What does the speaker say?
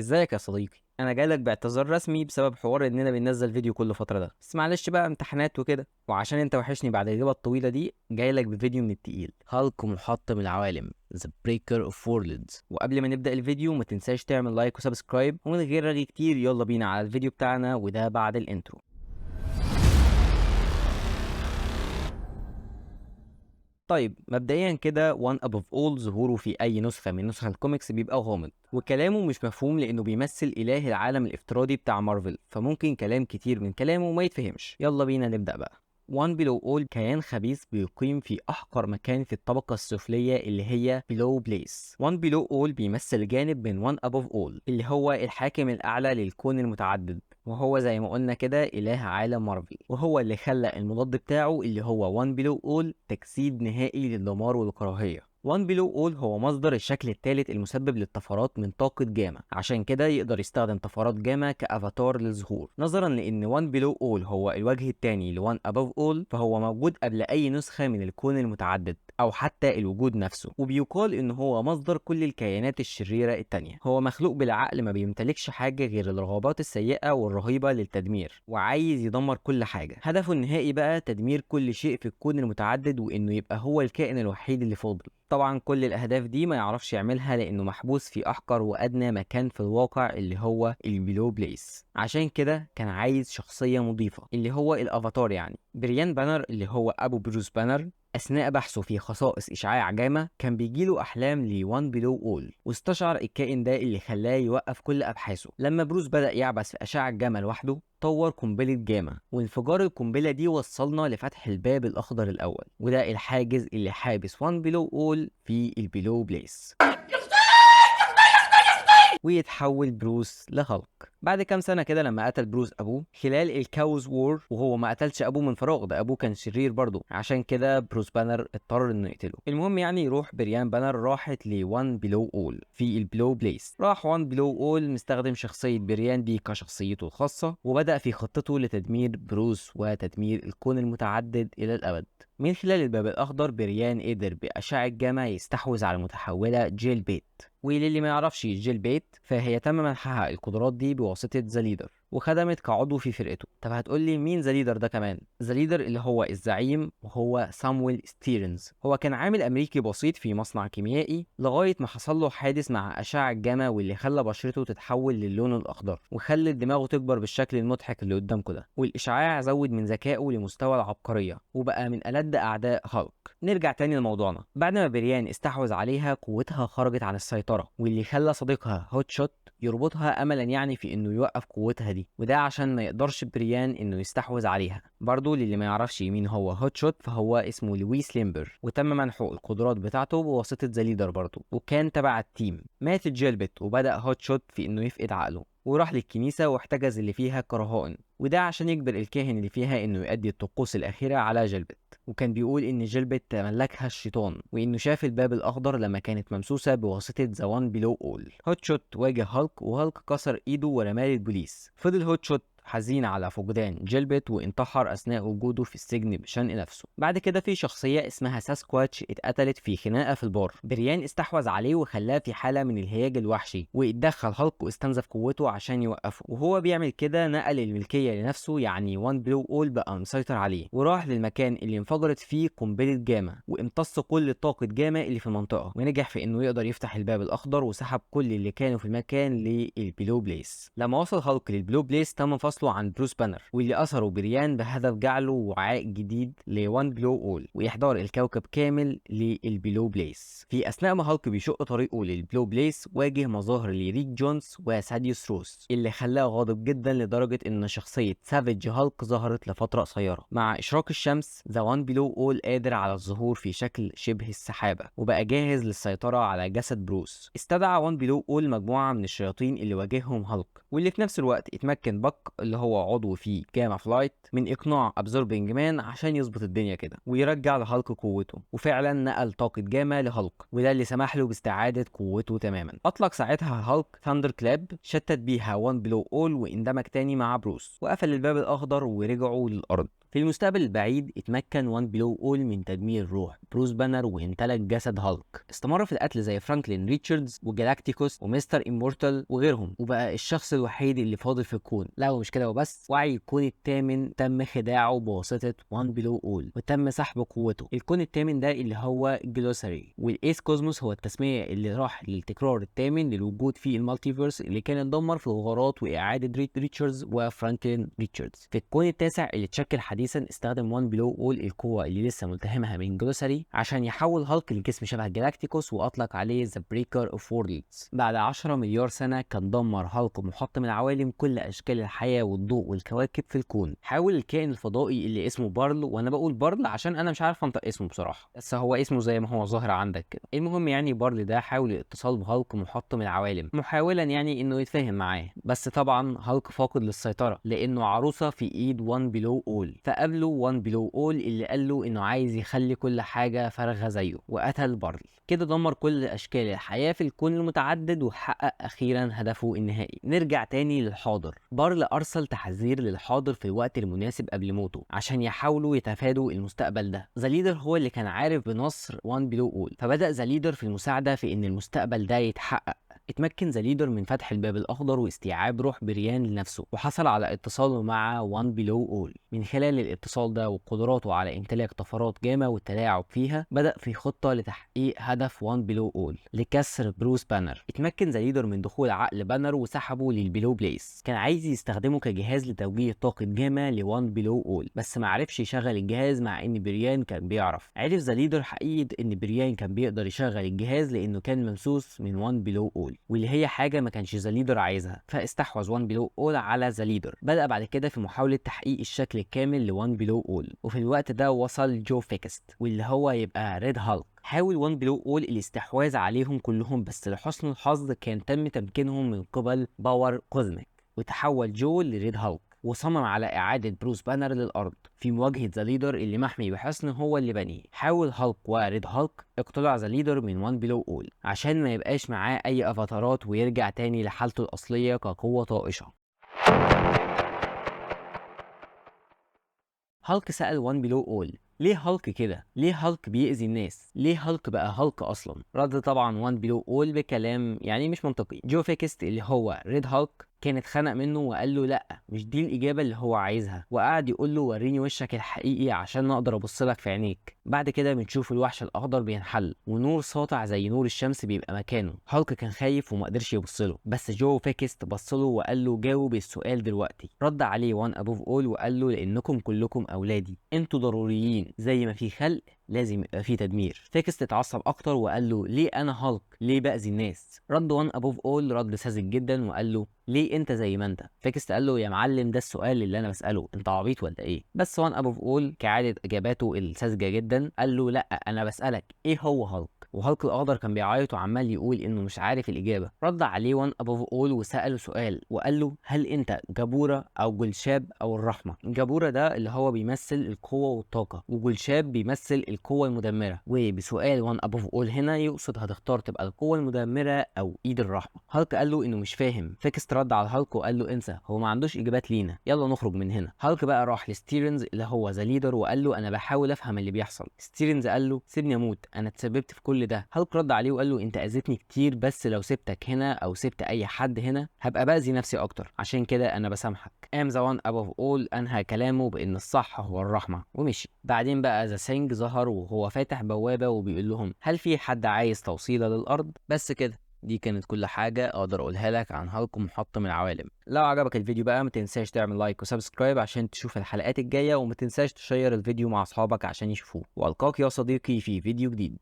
ازيك يا صديقي؟ انا جايلك باعتذار رسمي بسبب حوار اننا بننزل فيديو كل فترة ده، بس معلش بقى امتحانات وكده، وعشان انت وحشني بعد الغيبة الطويلة دي جايلك بفيديو من التقيل، هالك محطم العوالم، The Breaker of Worlds. وقبل ما نبدا الفيديو ما تنساش تعمل like و subscribe، ومن غير رغي كتير يلا بينا على الفيديو بتاعنا، وده بعد ال intro. طيب مبدئيا كده One Above All ظهوره في اي نسخه من نسخ الكوميكس بيبقى غامض، وكلامه مش مفهوم لانه بيمثل اله العالم الافتراضي بتاع مارفل، فممكن كلام كتير من كلامه ما يتفهمش. يلا بينا نبدا بقى. One Below All كيان خبيث بيقيم في أحقر مكان في الطبقة السفلية اللي هي Below Place. One Below All بيمثل جانب من One Above All اللي هو الحاكم الأعلى للكون المتعدد، وهو زي ما قلنا كده إله عالم مارفل، وهو اللي خلق المضاد بتاعه اللي هو One Below All تجسيد نهائي للدمار والكراهية. One Below All هو مصدر الشكل الثالث المسبب للطفرات من طاقة جاما، عشان كده يقدر يستخدم طفرات جاما كأفاتار للظهور. نظرا لأن One Below All هو الوجه الثاني ل One Above All، فهو موجود قبل أي نسخة من الكون المتعدد أو حتى الوجود نفسه، وبيقال إن هو مصدر كل الكيانات الشريرة التانية. هو مخلوق بالعقل، ما بيمتلكش حاجة غير الرغبات السيئة والرهيبة للتدمير، وعايز يدمر كل حاجة. هدفه النهائي بقى تدمير كل شيء في الكون المتعدد، وإنه يبقى هو الكائن الوحيد اللي فاضل. طبعا كل الأهداف دي ما يعرفش يعملها لأنه محبوس في أحقر وأدنى مكان في الواقع اللي هو ال Below Place. عشان كده كان عايز شخصية مضيفة اللي هو الأفاتار، يعني بريان بانر اللي هو أبو بروس بانر. أثناء بحثه في خصائص إشعاع جاما كان بيجيله أحلام ل One Below All، واستشعر الكائن ده اللي خلاه يوقف كل أبحاثه. لما بروس بدأ يعبث في أشعة جاما لوحده طور قنبلة جاما، وانفجار القنبلة دي وصلنا لفتح الباب الأخضر الأول، وده الحاجز اللي حابس One Below All في ال Below Place، ويتحول بروس لهالك. بعد كام سنة كده لما قتل بروس أبوه خلال ال Chaos War، وهو ما قتلش أبوه من فراغ، ده أبوه كان شرير برضه، عشان كده بروس بانر اضطر إنه يقتله. المهم يعني يروح بريان بانر راحت ل One Below All في ال Below Place. راح One Below All مستخدم شخصية بريان دي كشخصيته الخاصة، وبدأ في خطته لتدمير بروس وتدمير الكون المتعدد إلى الأبد. من خلال الباب الأخضر بريان قدر بأشعة جاما يستحوذ على المتحولة جيل بيت، وللي ما يعرفش جيل بيت فهي تم منحها القدرات دي بواسطة The Leader، وخدمت كعضو في فرقته. طب هتقولي مين The Leader ده كمان؟ The Leader اللي هو الزعيم، وهو سامويل ستيرنز. هو كان عامل أمريكي بسيط في مصنع كيميائي لغاية ما حصل له حادث مع أشعة جاما، واللي خلى بشرته تتحول للون الأخضر، وخلت دماغه تكبر بالشكل المضحك اللي قدامكم ده. والإشعاع زود من ذكائه لمستوى العبقرية، وبقى من ألد أعداء هالك. نرجع تاني لموضوعنا. بعد ما بريان استحوذ عليها قوتها خرجت عن السيطرة، واللي خلى صديقها هوت شوت يربطها أملا يعني في إنه يوقف قوتها دي، وده عشان ما يقدرش بريان إنه يستحوذ عليها. برضه للي ما يعرفش مين هو هوت شوت فهو اسمه لويس ليمبر، وتم منحه القدرات بتاعته بواسطة The Leader برضه، وكان تبع ال team. ماتت جيلبت وبدأ هوت شوت في إنه يفقد عقله، وراح للكنيسة واحتجز اللي فيها كرهائن، وده عشان يجبر الكاهن اللي فيها إنه يؤدي الطقوس الأخيرة على جيلبت. وكان بيقول إن جيلبت تملكها الشيطان، وإنه شاف الباب الأخضر لما كانت ممسوسة بواسطة The One Below All. هوت شوت واجه هالك، وهالك كسر إيده ورماه للبوليس. فضل هوت شوت حزين على فقدان جيلبت وانتحر أثناء وجوده في السجن بشنق نفسه. بعد كده في شخصية اسمها ساسكواتش اتقتلت في خناقة في البار، بريان استحوذ عليه وخلاه في حالة من الهياج الوحشي، واتدخل هالك واستنزف قوته عشان يوقفه. وهو بيعمل كده نقل الملكية لنفسه، يعني One Below All بقى مسيطر عليه، وراح للمكان اللي انفجرت فيه قنبلة جاما، وامتص كل طاقة جاما اللي في المنطقة، ونجح في انه يقدر يفتح الباب الأخضر وسحب كل اللي كانوا في المكان لل Below Place. لما وصل هالك لل Below Place تم فصله عن بروس بانر، واللي أثره بريان بهدف جعله وعاء جديد ل One Below All وإحضار الكوكب كامل لل Below Place. في أثناء ما هالك بيشق طريقه لل Below Place واجه مظاهر لريك جونز وساديوس روس، اللي خلاه غاضب جدا لدرجة إن شخصية Savage هالك ظهرت لفترة قصيرة. مع إشراق الشمس The One Below All قادر على الظهور في شكل شبه السحابة، وبقى جاهز للسيطرة على جسد بروس. استدعى One Below All مجموعة من الشياطين اللي واجههم هالك، واللي في نفس الوقت اتمكن باك اللي هو عضو في Gamma Flight من اقناع Absorbing Man عشان يظبط الدنيا كده ويرجع لهالك قوته، وفعلا نقل طاقة جاما لهالك، وده اللي سمح له باستعادة قوته تماما. اطلق ساعتها هالك thunderclap شتت بيها One Below All واندمج تاني مع بروس، وقفل الباب الاخضر ورجعوا للارض. في المستقبل البعيد اتمكن One Below All من تدمير روح بروس بانر وامتلك جسد هالك. استمر في القتل زي فرانكلين ريتشاردز وجالاكتيكوس ومستر إمورتال وغيرهم، وبقى الشخص الوحيد اللي فاضل في الكون. لا ومش كده وبس، وعي الكون الثامن تم خداعة بواسطة One Below All وتم سحب قوته. الكون الثامن ده اللي هو جلوساري، وال Eighth Cosmos هو التسمية اللي راح للتكرار الثامن للوجود في ال multiverse اللي كان اتدمر في الغارات وإعادة ريد ريتشاردز وفرانكلين ريتشاردز. في الكون التاسع اللي اتشكل حديثا استخدم One Below All القوة اللي لسه ملتهمها من جلوساري عشان يحول هالك لجسم شبه جالاكتيكوس وأطلق عليه The Breaker of Worlds. بعد 10 مليار سنة كان دمر هالك محطم العوالم كل أشكال الحياة والضوء والكواكب في الكون. حاول الكائن الفضائي اللي اسمه بارل، وأنا بقول بارل عشان أنا مش عارف أنطق اسمه بصراحة، بس هو اسمه زي ما هو ظاهر عندك كده. المهم يعني بارل ده حاول الاتصال بهالك محطم العوالم محاولا يعني إنه يتفاهم معاه، بس طبعا هالك فاقد للسيطرة لأنه عروسة في إيد One Below All. فقابله One Below All اللي قال له إنه عايز يخلي كل حاجة فارغة زيه، وقتل بارل. كده دمر كل أشكال الحياة في الكون المتعدد وحقق أخيرا هدفه النهائي. نرجع تاني للحاضر. بارل أرسل تحذير للحاضر في الوقت المناسب قبل موته عشان يحاولوا يتفادوا المستقبل ده. The Leader هو اللي كان عارف بنصر One Below All، فبدأ The Leader في المساعدة في إن المستقبل ده يتحقق. اتمكن The Leader من فتح الباب الأخضر واستيعاب روح بريان لنفسه، وحصل على اتصاله مع One Below All. من خلال الاتصال ده وقدراته على امتلاك طفرات جاما والتلاعب فيها، بدأ في خطة لتحقيق هدف One Below All لكسر بروس بانر. اتمكن The Leader من دخول عقل بانر وسحبه لل Below Place. كان عايز يستخدمه كجهاز لتوجيه طاقة جاما ل One Below All، بس ما عرفش يشغل الجهاز مع ان بريان كان بيعرف. عرف The Leader حقيقة ان بريان كان بيقدر يشغل الجهاز لانه كان ممسوس من One Below All، واللي هي حاجة ما كانش The Leader عايزها، فاستحوذ One Below All على The Leader. بدأ بعد كده في محاولة تحقيق الشكل الكامل ل One Below All، وفي الوقت ده وصل جو فيكست واللي هو يبقى Red Hulk. حاول One Below All الاستحواذ عليهم كلهم، بس لحسن الحظ كان تم تمكينهم من قبل power cosmic، وتحول جو ل Red Hulk وصمم على إعادة بروس بانر للأرض في مواجهة The Leader اللي محمي بحصن هو اللي بنيه. حاول هالك و Red Hulk اقتلاع The Leader من One Below All عشان ما يبقاش معاه أي أفاتارات ويرجع تاني لحالته الأصلية كقوة طائشة. هالك سأل One Below All ليه هالك كده؟ ليه هالك بيأذي الناس؟ ليه هالك بقى هالك أصلا؟ رد طبعا One Below All بكلام يعني مش منطقي. جو فيكست اللي هو Red Hulk كان اتخنق منه وقال له لا مش دي الإجابة اللي هو عايزها، وقعد يقول له وريني وشك الحقيقي عشان نقدر ابص لك في عينيك. بعد كده بنشوف الوحش الأخضر بينحل ونور ساطع زي نور الشمس بيبقى مكانه. هالك كان خايف وما قدرش يبص له، بس جو فيكست بص له وقال له جاوب السؤال دلوقتي. رد عليه One Above All وقال له لانكم كلكم اولادي، انتوا ضروريين، زي ما في خلق لازم يبقى في تدمير. فيكست اتعصب اكتر وقال له ليه انا هالك؟ ليه باذي الناس؟ رد One Above All رد ساذج جدا وقال له ليه انت زي ما انت؟ فيكست قال له يا معلم ده السؤال اللي انا بساله، انت عبيط ولا ايه؟ بس One Above All كعادة اجاباته الساذجه جدا قال له لا انا بسالك ايه هو هالك؟ وهالك الاخضر كان بيعيط وعمال يقول انه مش عارف الاجابة. رد عليه One Above All وساله سؤال وقال له هل انت جابوره او جلشاب او الرحمة؟ جابوره ده اللي هو بيمثل القوة والطاقة، وجلشاب بيمثل القوة المدمرة. وبسؤال One Above All هنا يقصد هتختار تبقى القوة المدمرة او ايد الرحمة. هالك قال له انه مش فاهم. فيكست رد على هالك وقال له انسى، هو ما عندوش اجابات لينا، يلا نخرج من هنا. هالك بقى راح لستيرنز اللي هو The Leader وقال له انا بحاول افهم اللي بيحصل. ستيرنز قال له سيبني اموت، انا اتسببت في كل ده. هالك رد عليه وقال له انت اذيتني كتير، بس لو سبتك هنا او سبت اي حد هنا هبقى باذي نفسي اكتر، عشان كده انا بسامحك. قام The One Above All انهى كلامه بان الصح هو الرحمة ومشي. بعدين بقى The Thing ظهر وهو فاتح بوابه وبيقول لهم هل في حد عايز توصيله للارض؟ بس كده، دي كانت كل حاجة أقدر أقولها لك عن هالك محطم العوالم. لو عجبك الفيديو بقى ما تنساش تعمل like و subscribe عشان تشوف الحلقات الجاية، وما تنساش تشير الفيديو مع أصحابك عشان يشوفوه. وألقاك يا صديقي في فيديو جديد.